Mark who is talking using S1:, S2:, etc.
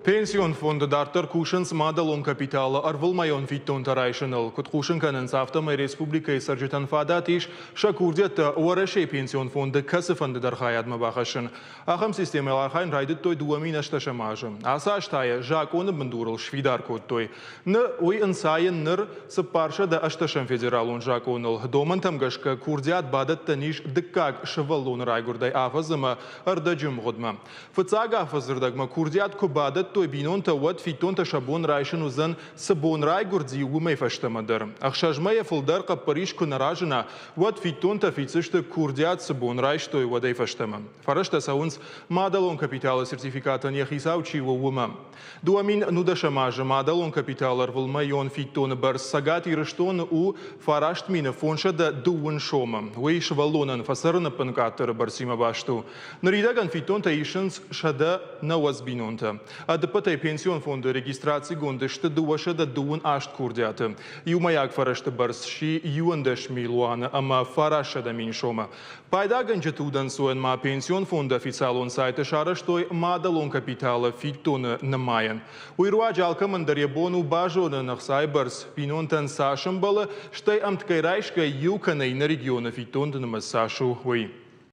S1: Пенсион фонды дарддӕр кусынц мадӕлон капиталы ӕрвылмӕйон фиддонтӕ райсыныл. Куыд хъусын кӕнынц, афтӕмӕй республикӕйы цӕрджытӕн фадат ис сӕ курдиӕттӕ Уӕрӕсейы пенсион фонды кӕцыфӕнды дӕр хайадмӕ бахӕссын. Ахӕм системӕйыл архайын райдыдтой 2018 азы. Ацы аз та йӕ закъоны бындурыл сфидар кодтой. Ныр уый ӕнцайы ныр 480 федералон закъоныл. Домӕнтӕм гӕсгӕ курдиат бадӕттӕн ис дыккаг сывӕллоны райгуырдӕй афӕдз ӕмӕ ӕрдӕджы мгъуыдмӕ. Фыццаг афӕдзырдӕгмӕ курдиат куы бадӕттой бинонтӕ, уӕд фиддонтӕ сӕ бон райсын уыдзӕн, цы бон райгуырди, уымӕй фӕстӕмӕ дӕр. 6 мӕйӕ фылдӕр хъӕппӕрис куы нӕ разына, уӕд фиддонтӕ фиддзысты, курдиат цы бон райстой, уӕдӕй фӕстӕмӕ. Фӕрӕзтӕ цӕуынц, мадӕлон капиталы сертификатӕн йӕ хицау чи у, уымӕ. 2019 азы мадӕлон капиталы ӕрвылмӕйон фиддоны бӕрц Цӕгат Ирыстоны у 9530 сомы. Уый сывӕллонӕн фӕцӕрыны ӕппынкъаддӕры бӕрцимӕ баст у. Ныридӕгӕн фиддонтӕ исынц 190 бинонтӕ. Ӕдыппӕтӕй пенсион фонды регистрацигонд сты 238 курдиаты. Иумӕйаг фӕрӕзты бӕрц сси 11 милуаны ӕмӕ 900 000 сомы. Пайдагӕнджыты удӕнцойӕн ма пенсион фонды официалон сайты сарӕзтой мадӕлон капиталы фиддоны нымайӕн. Уый руаджы алкӕмӕн дӕр йӕ бон у базонын ӕхцайы бӕрц бинонтӕн цас ӕмбӕлы, стӕй ӕмткӕй райсгӕ иу кӕнӕ иннӕ регионы фиддонты нымӕц цас у, уый.